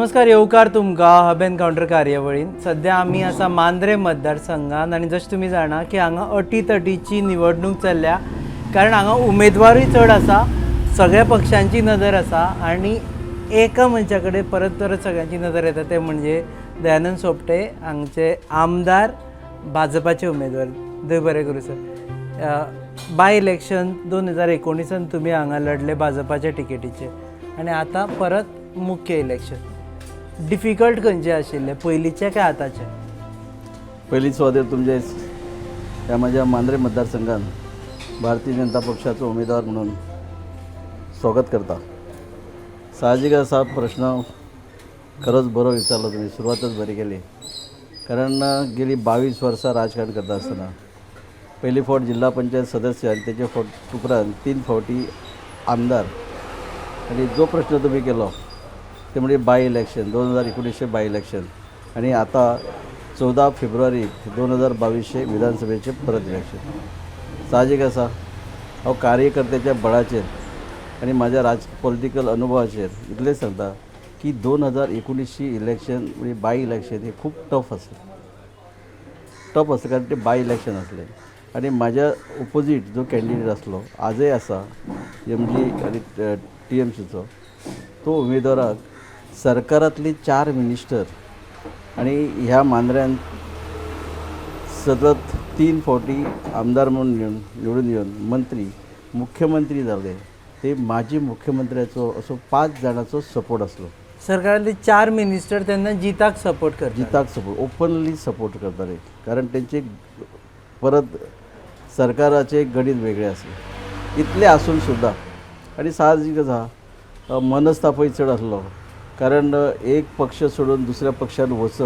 नमस्कार, येवकार तुमकां हब एनकावंटर कार्यावळीन. सध्या आमी आसा मांद्रे मतदारसंघात आनी जशें तुमी जाणा की हांगा अटी तटीची निवडणूक चल्ल्या, कारण हांगा उमेदवारूय चड आसा, सगळ्या पक्षांची नदर आसा आनी एका मनशा कडेन परत परत सगळ्यांची नदर येता, ते म्हणजे दयानंद सोपटे, हांगचे आमदार, भाजपाचे उमेदवार. देव बरें करूं सर. बाय इलेक्शन 2019 तुमी हांगा लढले भाजपाच्या टिकेटीचेर आनी आतां परत मुख्य इलेक्शन. डिफिकल्ट खंयचें आशिल्लें, पयलींचें काय आतांचें? पहिली सुवातेर तुमचे ह्या माझ्या मांद्रे मतदारसंघात भारतीय जनता पक्षाचो उमेदवार म्हणून स्वागत करता. साहजीक असा प्रश्न खरोच बरो विचारलो तुम्ही, सुरवातच बरी केली. कारण गेली 22 वर्सां राजकारण करता आसतना पहिली फावट जिल्हा पंचायत सदस्य आनी तेजे फावट उपरांत तीन फावटी आमदार. आनी जो प्रश्न तुमी केलो ते म्हणजे बाय इलेक्शन, 2019 चे बाय इलेक्शन आणि आता 14 फेब्रुवारी 2022 चे विधानसभेचे परत इलेक्शन. साहजीक आसा, हांव कार्यकर्त्याच्या बळाचेर आनी म्हाज्या राज पॉलिटिकल अनुभवाचेर इतलेंच सांगता की 2019 ची इलेक्शन म्हणजे बाय इलेक्शन हे खूब टफ आसलें. टफ आसलें कारण ते बाय इलेक्शन आसलें आनी म्हाज्या ओपोजीट जो कॅन्डिडेट आसलो, आजय आसा, एमजी आनी टीएमसीचो, तो उमेदवाराक सरकारांतली चार मिनिस्टर आनी ह्या मांद्र्यान सतत तीन फावटी आमदार म्हणून येवन निवडून येवन मंत्री, मुख्यमंत्री जाले, ते माजी मुख्यमंत्र्याचो असो पांच जाणांचो सपोर्ट आसलो. सरकारांतले चार मिनिस्टर तेन्ना जिताक सपोर्ट करता? जिताक सपोर्ट, ओपनली सपोर्ट करताले, कारण तेंचे परत सरकाराचे गणीत वेगळें आसलें. इतलें आसून सुद्दां आनी साहजीक आसा, मनस्तापय चड आसलो, कारण एक पक्ष सोडून दुसऱ्या पक्षान वचप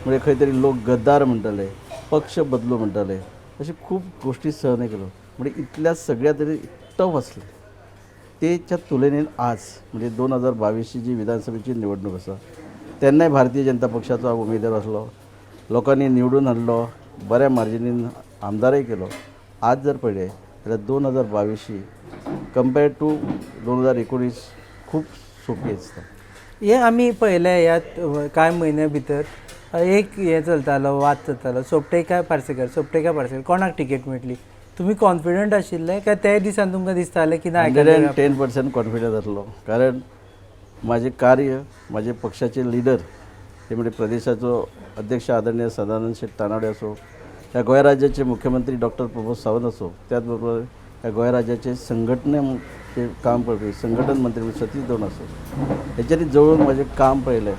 म्हणजे खंय तरी लोक गद्दार म्हणटाले, पक्ष बदलू म्हणटाले. अशे खूब गोश्टी सहन केल्यो. म्हणजे इतल्या सगळ्या तरी टफ आसलें. तेच्या तुलनेन आज म्हणजे 2022 ची जी विधानसभेची निवडणूक आसा, तेन्नाय भारतीय जनता पक्षाचो हांव उमेदवार आसलो, लोकांनी निवडून हाडलो, बऱ्या मार्जिनीन आमदारय केलो. आज जर पळयलें जाल्यार 2022 ची कंपेर्ड टू 2019 खूब सोंपी आसता. हे आमी पळयलें, ह्या कांय म्हयन्या भितर एक हें चलतालो, वाद चलतालो, सोपटे काय पार्सेकर, सोपटे काय पार्सेकर, कोणाक टिकेट मेळटली? तुमी कॉन्फिडंट आशिल्ले काय त्या दिसान तुमकां दिसतालें की ना? 110% कॉन्फिडन्स आसलो, कारण माझे कार्य, माझे पक्षाचे लिडर, ते म्हणजे प्रदेशाचो अध्यक्ष आदरणीय सदानंद शेठ तानावडे असो, ह्या गोंय राज्याचे मुख्यमंत्री डॉक्टर प्रमोद सावंत असो, त्याचबरोबर ह्या गोंय राज्याचे संघटनेचे काम पळोवपी संघटन मंत्री म्हणजे सतीश दोण असो, हेच्यानी जवळून म्हाजें काम पळयलें.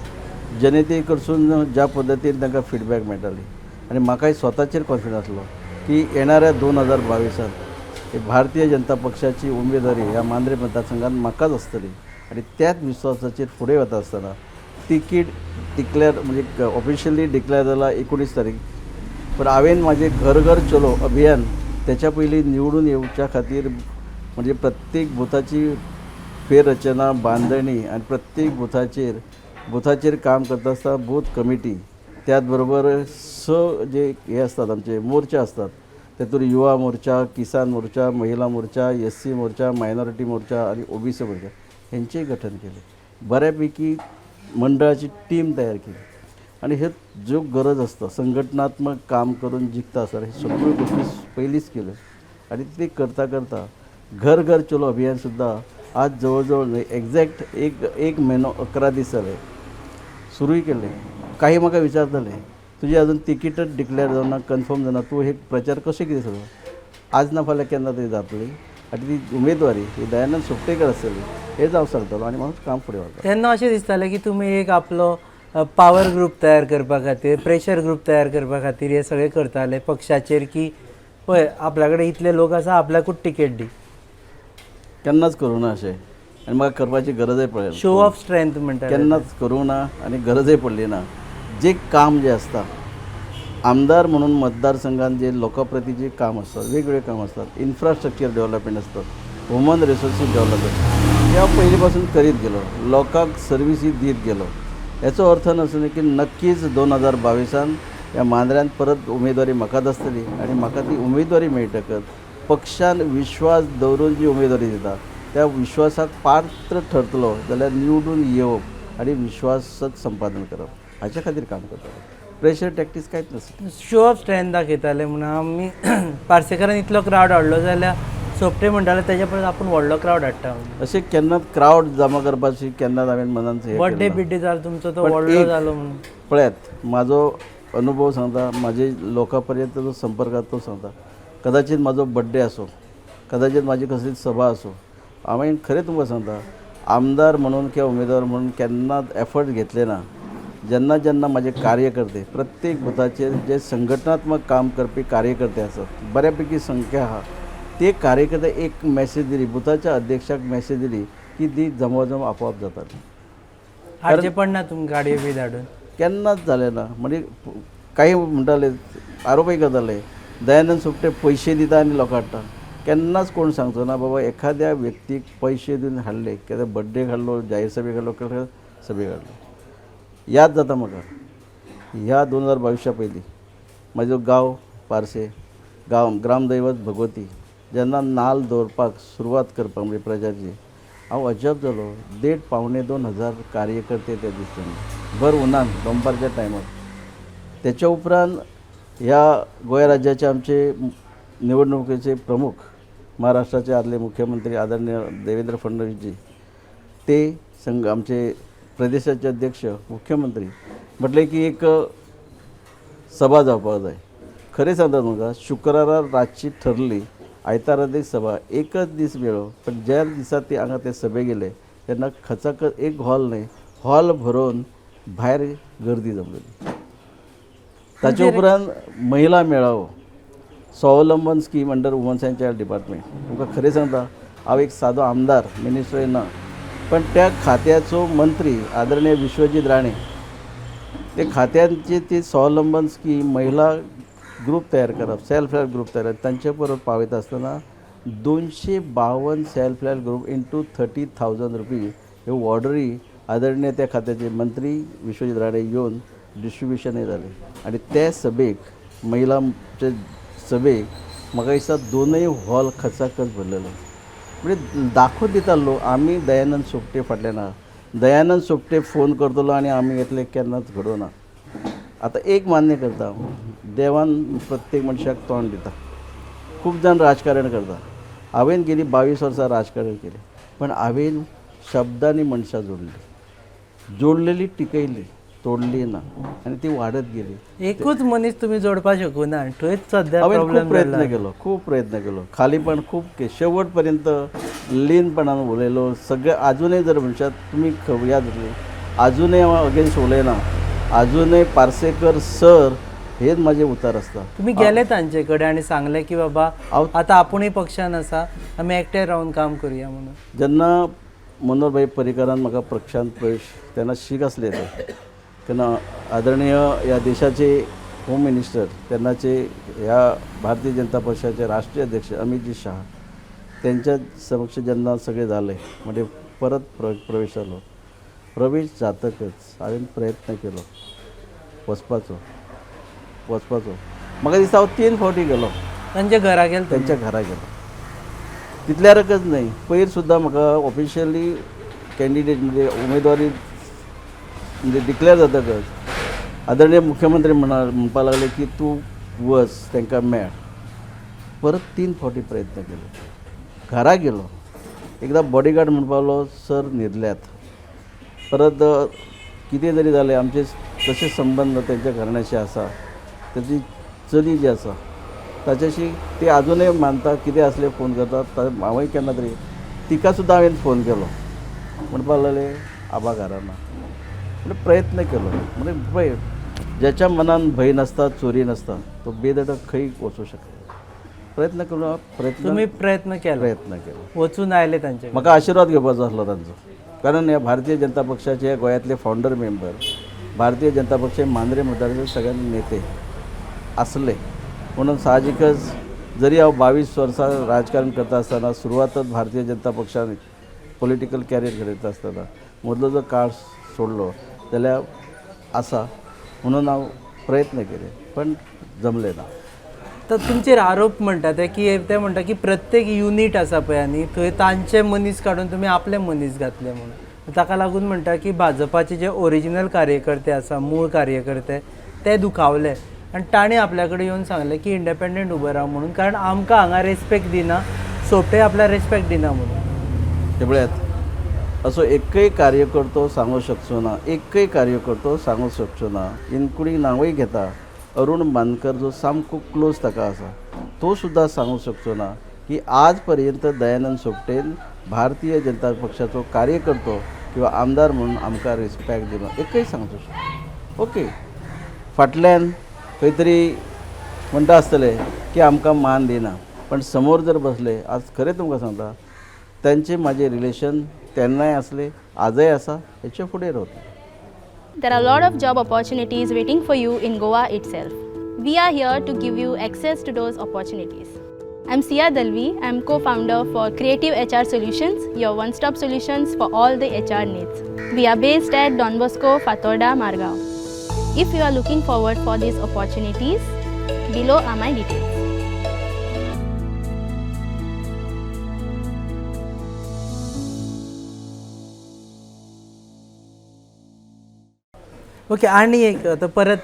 जनते कडसून ज्या पद्दतीन तांकां फिडबॅक मेळटाली आनी म्हाकाय स्वताचेर कॉन्फिडन्स आसलो की येणाऱ्या 2022 त ही भारतीय जनता पक्षाची उमेदवारी ह्या मांद्रे मतदारसंघात म्हाकाच आसतली. आनी त्याच विश्वासाचेर फुडें वता आसतना तिकीट डिक्लेअर म्हणजे ऑफिशियली डिक्लेअर जाला 19 तारीख, पण हांवें म्हाजें घर घर चलो अभियान त्याच्या पयलीं निवडून येवच्या खातीर म्हणजे प्रत्येक बुथाची फेररचना, बांदणी आनी प्रत्येक बुथाचेर काम करता आसतना बूथ कमिटी, त्याच बरोबर स जे हे असतात आमचे मोर्चा असतात, तातूंत युवा मोर्चा, किसान मोर्चा, महिला मोर्चा, एससी मोर्चा, मायनॉरिटी मोर्चा आणि ओबीसी मोर्चा हेंचेय गठन केलें. बऱ्यापैकी मंडळाची टीम तयार केली आणि हे जो गरज आसता संघटनात्मक काम करून जिखता आसतना हे सगळ्यो गोश्टी पयलींच केल्यो. आनी ते करता करता घर घर चलो अभियान सुद्दां आज जवळ जवळ एग्जॅक्ट एक एक म्हयनो 11 दीस जाले सुरूय केलें. काही म्हाका विचारताले, तुजी अजून तिकीटच डिक्लेअर जावना, कन्फर्म जावना, तूं हे प्रचार कशें कितें सगळो? आज ना फाल्यां केन्ना तरी जातली आनी ती उमेदवारी ही दयानंद सोपटेकर आसतली हेच हांव सांगतलो आनी म्हणून काम फुडें वता. तेन्ना अशें दिसतालें की तुमी एक आपलो पावर ग्रूप तयार करपा खातीर, प्रेशर ग्रूप तयार करपा खातीर हे सगळें करताले पक्षाचेर, की पळय आपल्या कडेन इतले लोक आसा, आपल्याकूच टिकेट दी? केन्नाच करूं ना अशें आनी म्हाका करपाची गरजय पडली शो ऑफ स्ट्रेंथ म्हणटा. केन्नाच करूं ना आनी गरजय पडली ना. जे काम जें आसता आमदार म्हणून मतदारसंघात, जे लोकां प्रती जे काम आसता, वेगवेगळे काम आसतात, इन्फ्रास्ट्रक्चर डेव्हलपमेंट आसतात, ह्युमन रिसोर्सीस डेव्हलपमेंट, हे हांव पयलीं पासून करीत गेलो, लोकांक सर्विसी दीत गेलो. हेचो अर्थ नासलो की नक्कीच 2022 त ह्या मांद्र्यान परत उमेदवारी म्हाकाच आसतली. आनी म्हाका ती उमेदवारी मेळटकच पक्षान विश्वास दवरून जी उमेदवारी दिता त्या विश्वासाक पात्र ठरतलो जाल्यार निवडून येवप. आनी विश्वासच संपादन करप हाच्या खातीर काम करतालो. प्रेशर टॅक्टीस कांयच नासलें. शो ऑफ स्ट्रेंथ दाखयताले म्हणून आमी पार्सेकारान इतलो क्रावड हाडलो जाल्यार सोपटे म्हणटाले तेज्या परस आपूण व्हडलो क्रावड हाडटा म्हणून. अशें केन्नाच क्रावड जमा करपाची केन्नाच हांवें मनान हें बड्डे केलें ना. बिड्डे जालो तुमचो तो पण व्हडलो एक जालो म्हणून. पळयात, म्हाजो अनुभव सांगता, म्हाजे लोकां पर्यंत जो संपर्क आसा तो सांगता. कदाचित म्हाजो बड्डे आसूं, कदाचित म्हाजी कसली सभा आसूं, हांवें खरें तुमकां सांगता, आमदार म्हणून किंवा उमेदवार म्हणून केन्नाच एफर्ट घेतले ना. जेन्ना जेन्ना म्हाजे कार्यकर्ते प्रत्येक बुथाचेर जे संघटनात्मक काम करपी कार्यकर्ते आसात, बऱ्यापैकी संख्या आहा, ते कार्यकर्ते एक मॅसेज दिली, बुथाच्या अध्यक्षाक मॅसेज दिली की ती जमवाजम आपोआप जाताली. हाडचे पडना तुमकां गाडयो बी धाडून. केन्नाच जालें ना. म्हणजे काही म्हणटाले, आरोपय करताले, दयानंद सोपटे पयशे दिता आनी लोकां हाडटा. केन्नाच कोण सांगचो ना बाबा एखाद्या व्यक्तीक पयशे दिवन हाडले, केन्ना बड्डेक हाडलो, जाहीर सभेक हाडलो, केन्ना सभेक हाडलो. याद जाता म्हाका ह्या 2022 पयलीं म्हाजो गांव पार्से गांव ग्रामदैवत भगवती जेन्ना नाल दवरपाक सुरवात करपाक म्हणजे प्रजाची, हांव अजब जालो. 1.5 1.75 हजार कार्यकर्ते त्या दिसांनी भर उन्हान दनपारच्या टायमार. त्याच्या उपरांत ह्या गोंय राज्याचे आमचे निवडणुकेचे प्रमुख महाराष्ट्राचे आदले मुख्यमंत्री आदरणीय देवेंद्र फडणवीसजी, ते संघ आमचे प्रदेशाचे अध्यक्ष मुख्यमंत्री म्हटले की एक सभा जावपाक जाय. खरें सांगता तुमकां, शुक्रारा रातची ठरली, आयतारा ती सभा, एकच दीस मेळ्ळो. पण ज्या दिसा ती हांगा ते सभे गेले तेन्ना खचाखच एक हॉल न्हय, हॉल भरून भायर गर्दी जमलेली. ताचे उपरांत महिला मेळावो, Swavalamban scheme under womens and child department. तुमकां खरें सांगता, हांव एक सादो आमदार, मिनिस्टर ना, पण त्या खात्याचो मंत्री आदरणीय विश्वजीत राणे, ते खात्यांची ती स्वावलंबन स्कीम महिला ग्रूप तयार करप, सेल्फ हेल्प ग्रूप तयार करप, तांचे बरोबर पावयता आसतना 252 self help group into 30,000 rupees ह्यो ऑर्डरी आदरणीय त्या खात्याचे मंत्री विश्वजीत राणे येवन डिस्ट्रिब्युशनय जालें. आनी ते सभेक, महिलांचे सभेक म्हाका दिसता दोनूय हॉल खचाखच भरलेलो. म्हणजे दाखोवन दिता लोक आमी दयानंद सोपटे फाटल्यान आहा. दयानंद सोपटे फोन करतलो आनी आमी येतले केन्नाच घडोवना. आतां एक मान्य करता हांव, देवान प्रत्येक मनशाक तोंड दिता. खूब जाण राजकारण करता, हांवें गेली 22 वर्सां राजकारण केलें, पण हांवें शब्दांनी मनशां जोडली, जोडलेली टिकयली, तोडली ना आनी ती वाडत गेली. एकूच मनीस तुमी जोडपाक शकूना, थंयच सद्या हांवें खूब प्रॉब्लेम प्रयत्न जाला. केलो, खूब प्रयत्न केलो, खालीपण खूब शेवट पर्यंत लीनपणान उलयलो सगळे. आजुनय जर म्हणशात तुमी याद जातली, आजुनय हांव अगेन्स्ट उलयना, आजुनय पार्सेकर सर हेच म्हाजें उतर आसता. तुमी गेले तांचे कडेन आनी सांगलें की बाबा हांव आतां आपुणूय पक्षान आसा, आमी एकटे रावन काम करुया म्हणून? जेन्ना मनोहर भाई पर्रीकारान म्हाका पक्षांत प्रवेश तेन्ना शीक आसले ते, तेन्ना आदरणीय ह्या देशाचे होम मिनिस्टर तेन्नाचे ह्या भारतीय जनता पक्षाचे राष्ट्रीय अध्यक्ष अमितजी शाह त्यांच्या समक्ष जेन्ना सगळें जालें म्हणजे परत प्रवेश जालो. प्रवेश जातकच हांवें प्रयत्न केलो वचपाचो, वचपाचो. म्हाका दिसता हांव 3 फावटी गेलो. तांच्या घरा गेले तुमी? त्यांच्या घरा गेलो. तितल्यारकच न्हय, पयर सुद्दां म्हाका ऑफिशियली कॅन्डिडेट म्हणजे उमेदवारी म्हणजे डिक्लेअर जातकच आदरणीय मुख्यमंत्री म्हणपाक लागले की तूं वच तांकां मेळ. परत 3 फावटी प्रयत्न केलो, घरा गेलो. एकदां बॉडीगार्ड म्हणपाक लागलो सर न्हिदल्यात. परत कितें तरी जालें, आमचे तशे संबंद तेंच्या घराण्याशी आसा, ताची चली जी आसा ताच्याशी ती आजुनय मानता, कितें आसलें फोन करता. हांवूय केन्ना तरी तिका सुद्दां हांवें फोन केलो, म्हणपाक लागले आबा घरा ना. म्हणजे प्रयत्न केलो. म्हणजे पळय, ज्याच्या मनान भंय नासता, चोरी नासता, तो बेधडक खंय वचूं शकता. प्रयत्न केलो, प्रयत्न तुमी प्रयत्न केलो, प्रयत्न केलो, वचून आयले तांचे कडेन. म्हाका आशिर्वाद घेवपाचो आसलो तांचो, कारण ह्या भारतीय जनता पक्षाचे हे गोंयांतले फावंडर मेंबर, भारतीय जनता पक्ष मांद्रे मतदारसंघ सगळ्यांत नेते आसले म्हणून साहजिकच जरी हांव 22 वर्सां राजकारण करता आसतना सुरवातच भारतीय जनता पक्षान पॉलिटिकल कॅरियर घडयता आसतना मदलो जो काळ सोडलो जाल्यार आसा म्हणून हांव प्रयत्न केले पण जमले ना. तर तुमचेर आरोप म्हणटा ते की ते म्हणटा की प्रत्येक युनीट आसा पळय आनी थंय तांचे मनीस काडून तुमी आपले मनीस घातले म्हणून. ताका लागून म्हणटा की भाजपाचे जे ओरिजिनल कार्यकर्ते आसा, मूळ कार्यकर्ते, ते दुखावले आनी ताणें आपल्या कडेन येवन सांगलें की इंडिपेंडंट उबो राव म्हणून, कारण आमकां हांगा रेस्पेक्ट दिना, सोपटे आपल्याक रेस्पेक्ट दिना म्हणून. हे पळयात, असो एकय कार्यकर्तो सांगूंक शकचो ना, एकय कार्यकर्तो सांगूंक शकचो ना, इन्क्लुडींग नांवूय घेता अरुण मानकर जो सामको क्लोज ताका आसा तो सुद्दां सांगूंक शकचो ना की आज पर्यंत दयानंद सोपटेन भारतीय जनता पक्षाचो कार्यकर्तो किंवा आमदार म्हणून आमकां रिस्पेक्ट दिलो, एकय सांगचो शकना. ओके, फाटल्यान खंय तरी म्हणटा आसतले की आमकां मान दिना, पण समोर जर बसले, आज खरें तुमकां सांगता, तांचे म्हाजे रिलेशन तेन्नाय आसले, आजय आसा, हेचे फुडें रावतले. There are a lot of job opportunities waiting for you in Goa itself. We are here to give you access to those opportunities. I'm Sia Dalvi. I'm co-founder for Creative HR Solutions, your one-stop solutions for all the HR needs. We are based at Don Bosco, Fatorda, Margao. If you are looking forward for these opportunities, below are my details. Okay, आनी एक आतां परत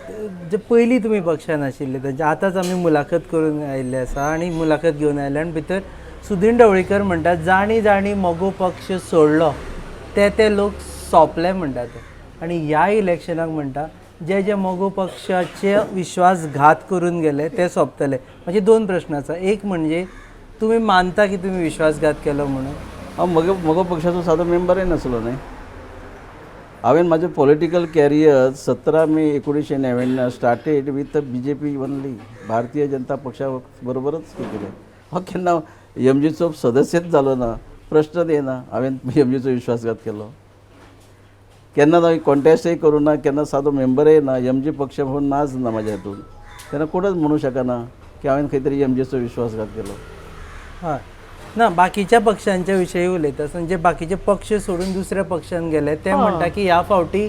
जे पयलीं तुमी पक्षान आशिल्ले तांचे आतांच आमी मुलाखत करून आयिल्ले आसा आनी मुलाखत घेवन आयले आनी भितर सुदीन ढवळीकर म्हणटा, जाणी जाणी मगो पक्ष सोडलो ते ते लोक सोंपले म्हणटा ते, आनी ह्या इलेक्शनाक म्हणटा जे जे मगो पक्षाचे विश्वासघात करून गेले ते सोंपतले. म्हाजे दोन प्रश्न आसा. एक म्हणजे तुमी मानता की तुमी विश्वासघात केलो म्हणून? हांव मगो मगो पक्षाचो सादो मेंबरय नासलो न्हय. हांवें म्हाजें political career 17 May 1999 started with BJP only, Bharatiya Janata पक्षा बरोबरच हें केलें. हांव केन्ना एमजीचो सदस्यच जालो ना, प्रश्नच येना हांवें एमजीचो विश्वासघात केलो. केन्ना हांवें कॉन्टेस्टय करूं ना, केन्ना सादो मेंबरय ना, एमजी पक्ष म्हणून नाच ना म्हाज्या हितून, तेन्ना कोणच म्हणूं शकना की हांवें खंय तरी एमजीचो विश्वासघात केलो. हय, ना बाकीच्या पक्षांच्या विशयी उलयता आसतना जे बाकीचे पक्ष सोडून दुसऱ्या पक्षान गेले ते म्हणटा की ह्या फावटी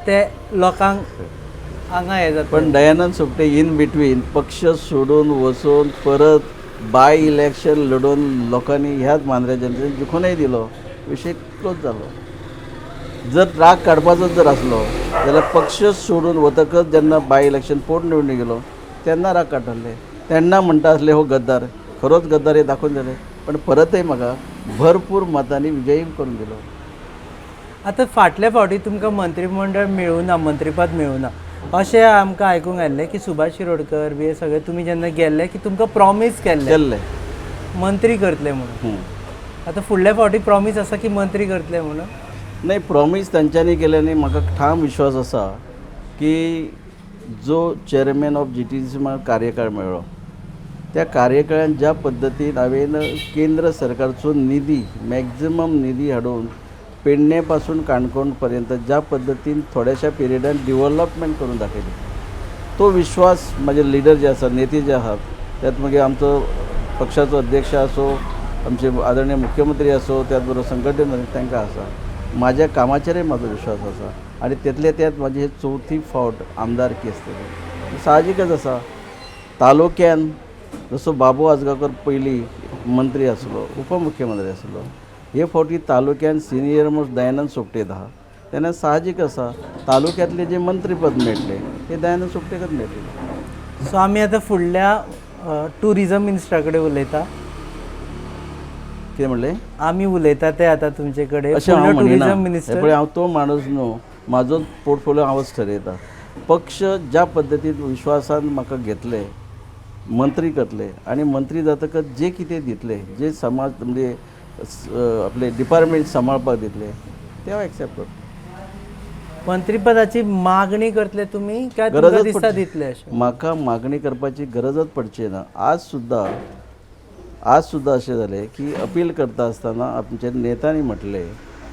ते लोकांक हांगा हे जाता. पण दयानंद सोपटे इन बिटवीन पक्ष सोडून वचून परत बाय इलेक्शन लढोवन लोकांनी ह्याच मांद्र्या जनतेन जिखूनय दिलो, विशय क्लोज जालो. जर राग काडपाचो जर आसलो जाल्यार पक्ष सोडून वतकच जेन्ना बाय इलेक्शन पोटनिवडणूक गेलो तेन्ना राग काडटाले, तेन्ना म्हणटा आसले हो गद्दार, खरोच गद्दार हे दाखोवन दिले, पण परतय म्हाका भरपूर मतांनी विजयी करून दिलो. आतां फाटल्या फावटी तुमकां मंत्रीमंडळ मेळूं ना, मंत्रीपद मेळूं ना अशें आमकां आयकूंक आयिल्लें की सुभाष शिरोडकर बी हे सगळे तुमी जेन्ना गेल्ले की तुमकां प्रॉमीस केल्लें केल्लें मंत्री करतले म्हणून. आतां फुडल्या फावटी प्रॉमीस आसा की मंत्री करतले म्हणून? नाही, प्रॉमीस तांच्यांनी केल्याने म्हाका ठाम विश्वास आसा की जो चेअरमॅन ऑफ GTDC म्हाका कार्यकाळ मेळ्ळो त्या कार्यकाळान ज्या पद्दतीन हांवें केंद्र सरकारचो निधी, मॅक्झिमम निधी हाडून पेडणे पासून काणकोण पर्यंत ज्या पद्दतीन थोड्याशा पिरियडान डिवलपमेंट करून दाखयली, तो विश्वास म्हाजे लिडर जे आसा, नेते जे आहात, त्यात मागीर आमचो पक्षाचो अध्यक्ष आसो, आमचे आदरणीय मुख्यमंत्री आसो, त्याच बरोबर संघटन तांकां आसा, म्हाज्या कामाचेरय म्हाजो विश्वास आसा आनी तेतले त्यात म्हाजी ही चवथी फावट आमदारकी आसतली. साहजिकच आसा, तालुक्यान जसो बाबू आजगांवकर पयलीं मंत्री आसलो, उपमुख्यमंत्री आसलो, हे फावटी तालुक्यान सिनियर मोस्ट दयानंद सोपटे आहा, तेन्ना साहजीक आसा तालुक्यांतलें जें मंत्रीपद मेळटलें हें दयानंद सोपटेकच मेळटलें. सो आमी आतां फुडल्या टुरिजम मिनिस्टरा कडेन उलयता. कितें म्हणलें? आमी उलयता ते आतां तुमचे कडेन अशें हांव म्हणिना. टुरिजम हें मिनिस्टर. पळय, हांव तो माणूस न्हू, म्हाजो पोर्टफोलियो हांवच ठरयता. पक्ष ज्या पद्दतीन विश्वासान म्हाका घेतले, मंत्री करतले आनी मंत्री जातकच जे कितें दितले, जे समाज म्हणजे आपले डिपार्टमेंट सांबाळपाक दितले ते हांव एक्सेप्ट करता. मंत्रीपदाची मागणी करतले तुमी काय तुमकां गरजच दिसता पडची. दितले अशें? म्हाका मागणी करपाची गरजच पडची ना. आज सुद्दां अशें जालें की अपील करता आसतना आमच्या नेत्यांनी म्हटलें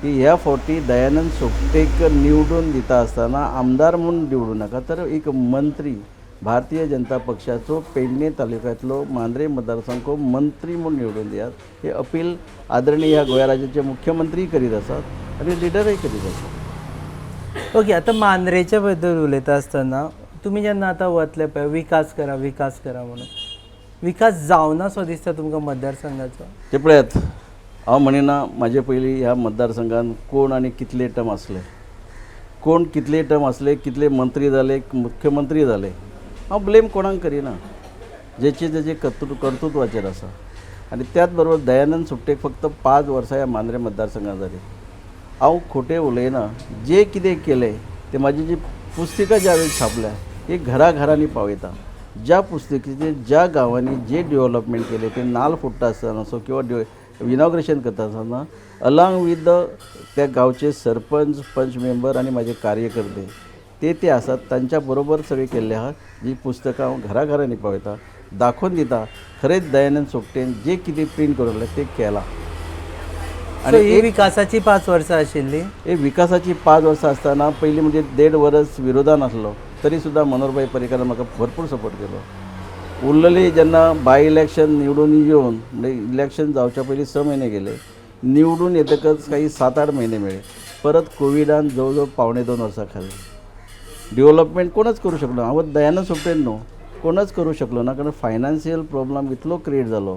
की ह्या फावटी दयानंद सोपटेक निवडून दिता आसतना आमदार म्हूण निवडूं नाका, तर एक मंत्री, भारतीय जनता पक्षाचो पेडणे तालुक्यांतलो मांद्रे मतदारसंघ मंत्री म्हूण निवडून दियात. हे अपील आदरणीय ह्या गोंय राज्याचे मुख्यमंत्री करीत आसात आनी लिडरय करीत आसात. ओके, आतां मांद्रेच्या बद्दल उलयता आसतना तुमी जेन्ना आतां वतले पळय विकास करा विकास करा म्हणून, विकास जावना सो दिसता तुमकां मतदारसंघाचो? ते पळयात, हांव म्हणिना म्हाजे पयलीं ह्या मतदारसंघान कोण आनी कितले टर्म आसले, कोण कितले टर्म आसले, कितले मंत्री जाले, मुख्यमंत्री जाले, हांव ब्लेम कोणाक करिना, जेचे तेजे कर्तृत्वाचेर आसा. आनी त्याच बरोबर दयानंद सोपटेक फक्त 5 वर्सां ह्या मांद्रें मतदारसंघात जाली. हांव खोटें उलयना, जें कितें केलें तें म्हाजी जी पुस्तिका जी हांवें छापल्या ही घराघरांनी पावयता. ज्या पुस्तिकेचेर ज्या गांवांनी जे डेवलपमेंट केलें ते नाल्ल फोडटा आसतना आसूं किंवा इनॉग्रेशन करता आसतना अलॉंग वीथ the त्या गांवचे सरपंच, पंच मेंबर आनी म्हाजे कार्यकर्ते ते ते आसात, तांच्या बरोबर सगळें केल्लें आहा. जी पुस्तकां हांव घराघरांनी पावयता, दाखोवन दिता खरेंच दयानंद सोपटेन जे कितें प्रिंट करून हाडलें तें केलां. सो ही विकासाची 5 वर्सां आशिल्ली. हे विकासाची 5 वर्सां आसतना पयलीं म्हणजे 1.5 वर्स विरोधान आसलो तरी सुद्दां मनोहरभाई पर्रीकारान म्हाका भरपूर सपोर्ट केलो. उरलेली जेन्ना बाय इलेक्शन निवडून येवन म्हणजे इलेक्शन जावच्या पयलीं 6 म्हयने गेले, निवडून येतकच काही 7-8 म्हयने मेळ्ळे, परत कोविडान जवळ जवळ 1.75 वर्सां खाली. डेवलपमेंट कोणच करूं शकलो ना, हांव दयानंद सोपटेन न्हू, कोणच करूं शकलो ना, कारण फायनान्शियल प्रॉब्लम इतलो क्रिएट जालो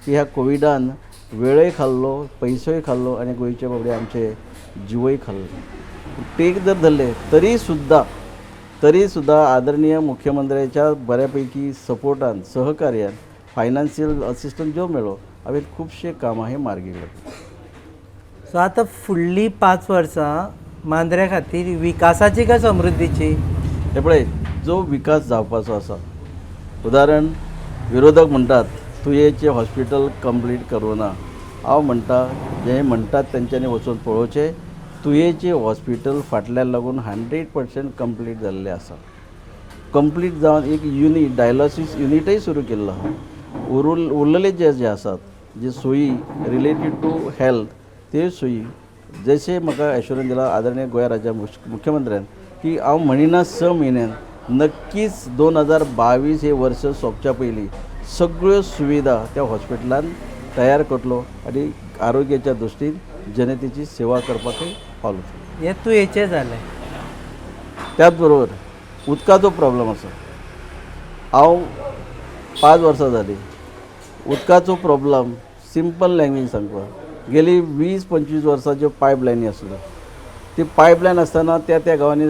की ह्या कोविडान वेळय खाल्लो, पयसोय खाल्लो आनी गोंयचे बाबडे आमचे जिवय खाल्ले. टेक जर धरले तरी सुद्दां आदरणीय मुख्यमंत्र्याच्या बऱ्यापैकी सपोर्टान, सहकार्यान, फायनान्शियल असिस्टंट जो मेळ्ळो, हांवें खुबशे कामां हे मार्गी लागले. सो आतां फुडलीं 5 वर्सां मांद्र्या खातीर विकासाची काय समृद्धीची? हे पळय, जो विकास जावपाचो आसा, उदाहरण विरोधक म्हणटात तुयेचें हॉस्पिटल कंप्लीट करूं ना, हांव म्हणटा जे म्हणटात तेंच्यांनी वचून पळोवचें, तुयेचें हॉस्पिटल फाटल्यान लागून 100% कंप्लीट जाल्लें आसा. कंप्लीट जावन एक युनीट, डायलॉसीस युनिटय सुरू केल्लो आहा. उरलेले जे जे आसात जे सोयी रिलेटेड टू हेल्थ, त्यो सोयी जशें म्हाका एश्योरन्स दिला आदरणीय गोंय राज्या मुख्यमंत्र्यान की हांव म्हणिना 6 म्हयन्यान नक्कीच 2022 हे वर्स सोंपच्या पयलीं सगळ्यो सुविधा त्या हॉस्पिटलान तयार करतलो आनी आरोग्याच्या दृश्टीन जनतेची सेवा करपाकय पावल उखलतलो. हें तुयेचें जालें. त्याच बरोबर उदकाचो प्रॉब्लम आसा. हांव 5 वर्सां जालीं उदकाचो प्रॉब्लम, सिंपल लँग्वेज सांगपाक गेली 20-25 वर्सां ज्यो पायपलायनी आसल्यो, ती पायपलायन आसतना त्या त्या गांवांनी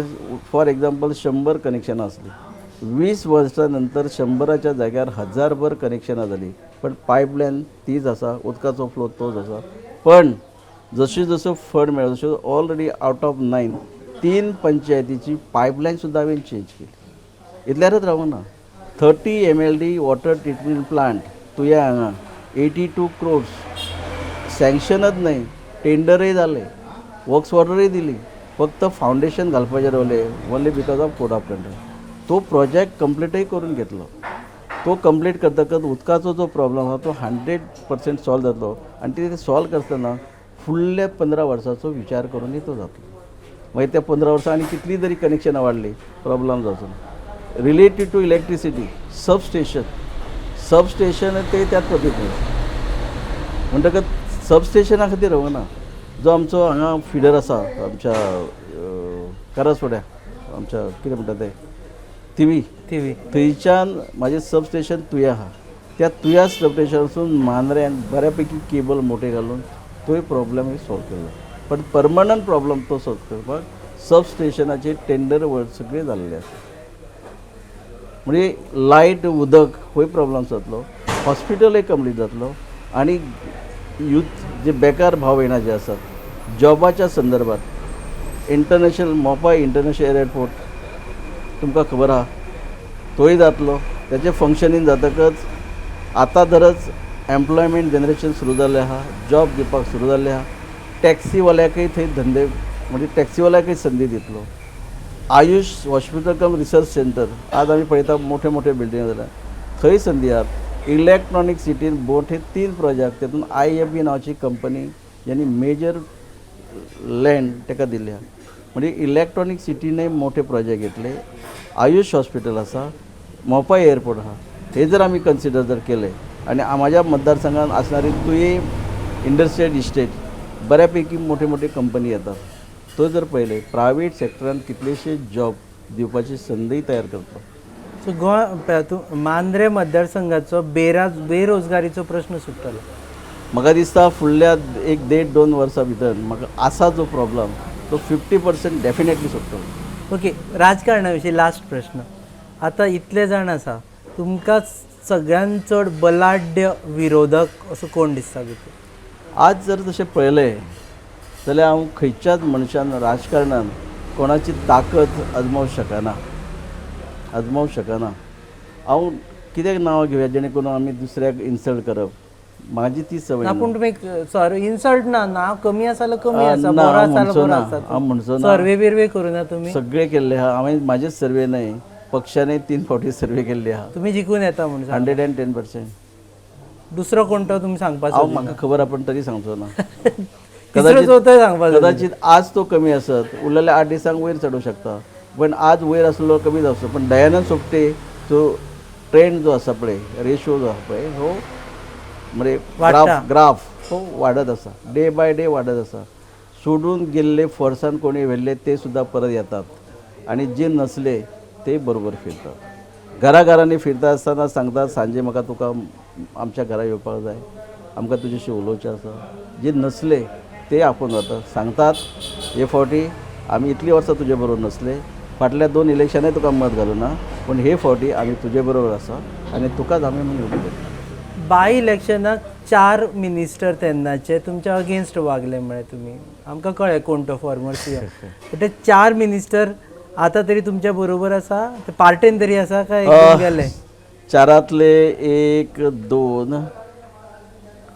फॉर एग्जाम्पल 100 कनेक्शनां आसलीं, 20 वर्सां नंतर 100च्या जाग्यार 1000भर कनेक्शनां जालीं, पण पायपलायन तीच आसा, उदकाचो फ्लो तोच आसा. पण जशें जसो फंड मेळ्ळो तशें ऑलरेडी आवट ऑफ 9 3 पंचायतीची पायपलायन सुद्दां हांवें चेंज केली. इतल्यारच रावना, 30 MLD water treatment plant तुया हांगा 82 क्रोर्स सँक्शनच न्हय, टेंडरय जालें, वर्क्स ऑर्डरूय दिली, फक्त फावंडेशन घालपाचें रावलें only because of code of conduct. तो प्रोजेक्ट कंप्लिटय करून घेतलो. तो कंप्लीट करतकच उदकाचो जो प्रॉब्लम आसा तो 100% सॉल्व जातलो आनी ते सॉल्व करतना फुडल्या 15 वर्साचो विचार करूनय तो जातलो. मागीर त्या 15 वर्सां आनी कितलीं तरी कनेक्शनां वाडलीं, प्रॉब्लम जावचो ना. Related to electricity substation, substation ते त्याच पद्दतीन म्हणटकच सबस्टेशना खातीर रावना, जो आमचो हांगा फिडर आसा आमच्या करासवाड्या, आमच्या कितें म्हणटा तें थिवी, थिवी, थंयच्यान म्हाजें सबस्टेशन तुया आहा, त्या तुया सबस्टेशनासून मांद्र्यान बऱ्यापैकी केबल मोठे घालून तोय प्रॉब्लम सॉल्व केलो. पण परमनंट प्रॉब्लम तो सॉल्व करपाक सबस्टेशनाचे टेंडर सगळें जाल्लें आसा. म्हणजे लायट, उदक होय प्रॉब्लम जातलो, हॉस्पिटलय कंप्लीट जातलो आनी यूथ जे बेकार भाव भयणां जे आसात जॉबाच्या संदर्भात इंटरनॅशनल मोपा इंटरनॅशनल एअरपोर्ट तुमकां खबर आहा, तोय जातलो. तेचें फंक्शनींग जातकच आतां धरच एम्प्लॉयमेंट जनरेशन सुरू जाल्लें आहा, जॉब दिवपाक सुरू जाल्लें आहा. टॅक्सीवाल्याकय थंय धंदे म्हणजे टॅक्सीवाल्याकय संदी दितलो. आयुष हॉस्पिटल कम रिसर्च सेंटर आज आमी पळयता मोठे मोठे बिल्डींग जाल्या, थंय संदी आहात. इलेक्ट्रॉनीक सिटीन मोठे 3 प्रोजेक्ट, तेतून I F बी नांवाची कंपनी ज्यांनी मेजर लँड ताका दिल्ली आहा, म्हणजे इलेक्ट्रॉनीक सिटीनय मोठे प्रोजेक्ट घेतले. आयुष हॉस्पिटल आसा, मोपा एअरपोर्ट आहा. हे जर आमी कन्सिडर जर केले आनी म्हाज्या मतदारसंघात असणारी तुये इंडस्ट्रियल इस्टेट बऱ्यापैकी मोठे मोठे कंपनी येतात, तो जर पळयले प्रायवेट सेक्टरान कितलेशे जॉब दिवपाची संदीय तयार करता. सो गोंय तूं मांद्रे मतदारसंघाचो बेरोजगारीचो प्रश्न सुट्टलो. म्हाका दिसता फुडल्या एक देड दोन वर्सां भितर म्हाका आसा जो प्रॉब्लम तो 50% डेफिनेटली सोडटलो. ओके, राजकारणा विशीं लास्ट प्रश्न. आतां इतले जाण आसा, तुमकां सगळ्यान चड बलाढ्य विरोधक असो कोण दिसता भितर? आज जर तशें पळयलें जाल्यार हांव खंयच्याच मनशान राजकारणान कोणाची ताकद आजमावंक शकना, आजमावंक शकना. हांव कित्याक नांव घेवया जेणे करून आमी दुसऱ्याक इन्सल्ट करप, म्हाजी ती संवय ना, ना. पूण तुमी सर इन्सल्ट ना, नांव कमी आसा जाल्यार कमी आसा, ना, बरो हांव आसा जाल्यार म्हणचो बरो ना, आसा. हांव म्हणचो ना. सर्वे बिर्वे करूं ना तुमी? सगळे केल्ले आहा हांवें, म्हाजेच सर्वे न्हय, पक्षाने 3 फावटी सर्वे केल्ले आहा. तुमी जिखून येता म्हूण सांग. 110%. दुसरो कोण तो तुमी सांगपाक हांव सोदिना? म्हाका खबर आहा, पण तरी सांगचो ना. तिसरो चवथोय सांगपाक सोदिना. कदाचित आज तो कमी आसत, उरलेल्या 8 दिसांक वयर चडूंक शकता, पण आज वयर आसलो कमी जावचो. पण दयानंद सोपटे जो ट्रेंड जो आसा पळय, रेशो जो आसा पळय, हो म्हणजे वाडटा. ग्राफ, ग्राफ हो वाडत आसा, डे बाय डे वाडत आसा. सोडून गेल्ले फोर्सान कोणी व्हेल्ले ते सुद्दां परत येतात आनी जे नसले ते बरोबर फिरतात. घराघरांनी फिरता आसतना सांगतात सांजे म्हाका तुका आमच्या घरा येवपाक जाय, आमकां तुजेशी उलोवचें आसा. जे नसले ते आपोवन वतात, सांगतात हे फावटी आमी इतलीं वर्सां तुजे बरोबर नसले, फाटल्या 2 इलेक्शनाय तुका मत घालूं ना, पूण हे फावटी आमी तुजे बरोबर आसा आनी तुकाच आमी निवडून दितले. बाय इलेक्शनाक 4 मिनिस्टर तेन्नाचे तुमच्या अगेन्स्ट वागले म्हळें तुमी, आमकां कळ्ळें कोण तो फॉर्मर सीएम. पण ते 4 मिनिस्टर आतां तरी तुमच्या बरोबर आसा? ते पार्टेन तरी आसा काय एकदम गेले? चारांतले 1 2,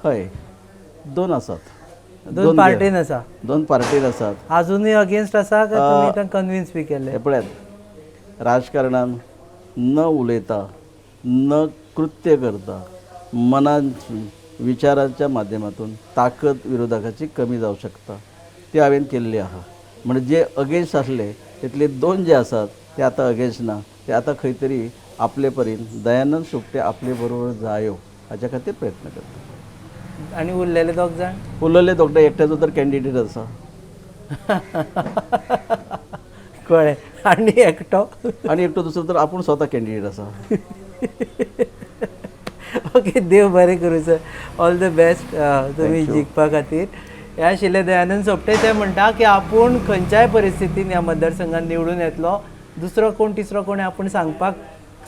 हय 2 आसात. 2 पार्टेन आसा. 2 पार्टेन आसात. अजुनूय अगेन्स्ट आसा काय तुमी तांकां कन्विन्स बी केले? हें पळयात, राजकारणान न उलयता, न कृत्य करता, मनान विचारांच्या माध्यमातून ताकद विरोधकाची कमी जावं शकता, ती हांवें केल्ली आहा. म्हणजे जे अगेन्स्ट आसले तितले 2 जे आसात ते आतां अगेन्स्ट ना, ते आतां खंय तरी आपले परीन दयानंद सोपटे आपले बरोबर जायो हाच्या खातीर प्रयत्न करता. आनी उरलेले 2 जाण? उरलेले दोगटे, एकट्याचो तर कॅन्डिडेट आसा. कळ्ळें. आनी एकटो? आनी एकटो दुसरो तर आपूण स्वता कॅन्डिडेट आसा. ओके, देव बरें करूं सर, ऑल the best तुमी जिखपा खातीर. हे आशिल्ले दयानंद सोपटे. ते म्हणटा की आपूण खंयच्याय परिस्थितीन ह्या मतदारसंघात निवडून येतलो. दुसरो कोण तिसरो कोण आपूण सांगपाक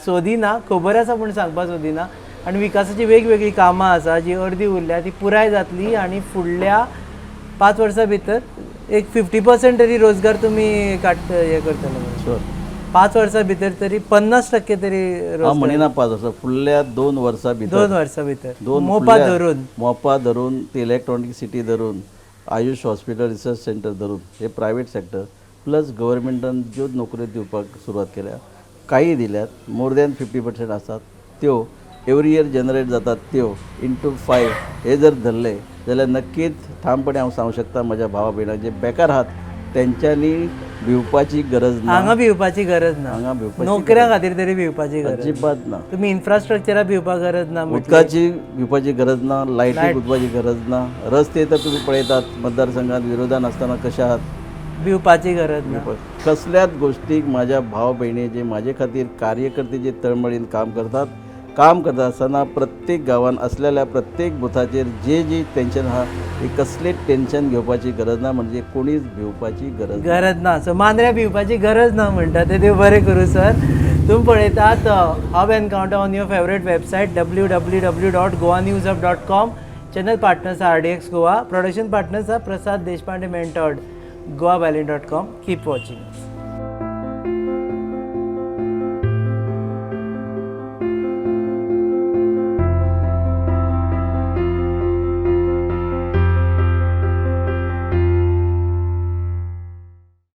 सोदिना, खबर आसा पूण सांगपाक सोदिना. आनी विकासाची वेगवेगळीं कामां आसा जी अर्दी उरल्या ती पुराय जातली आनी फुडल्या 5 वर्सां भितर एक 50% तरी रोजगार तुमी काडट हें करतले म्हणून. शुअर. 5 वर्सां भितर तरी 50% तरी हांव रोजगार. म्हणिना 5 वर्सां, फुडल्या 2 वर्सां भितर. 2 वर्सां भितर. 2 मोपा फुडल्या धरून, मोपा धरून, ती इलेक्ट्रॉनीक सिटी धरून, आयुष हॉस्पिटल रिसर्च सेंटर धरून, हे प्रायवेट सेक्टर प्लस गव्हर्मेंटान ज्यो नोकऱ्यो दिवपाक सुरवात केल्या, काही दिल्यात, मोर दॅन 50% आसात त्यो एवरी इयर जनरेट जातात, त्यो इंटू 5 हे जर धरले जाल्यार नक्कीच ठामपणे हांव सांगूंक शकता म्हज्या भावा भयणां जे बेकार आहात तेंच्यांनी भिवपाची गरज ना. हांगा भिवपाची गरज ना. हांगा भिवपाची नोकऱ्या खातीर तरी भिवपाची गरज अजिबात ना. तुमी इन्फ्रास्ट्रक्चरा भिवपाक गरज ना म्हटली. उदकाची भिवपाची गरज ना, लायटीक उदपाची गरज ना, रस्ते तर तुमी पळयतात मतदारसंघात विरोधान आसतना कशे आहात. भिवपाची गरज ना. कसल्याच गोष्टीक माझ्या भाव भयणी जे माझे खातीर कार्यकर्ते जे तळमळीन काम करतात, काम करता आसतना प्रत्येक गांवान असलेल्या प्रत्येक बुथाचेर जे जे टेन्शन आहा ते कसलेच टेन्शन घेवपाची गरज ना, म्हणजे कोणीच भिवपाची गरज ना. गरज ना. सो मांद्र्या भिवपाची गरज ना म्हणटा ते. देव बरें करूं सर. तुमी पळयतात Hub Encounter on your favourite website www.goanewshub.com. Channel partners are RDX Goa, production partners are Prasad Deshpande mentored, goabyline.com. Keep watching.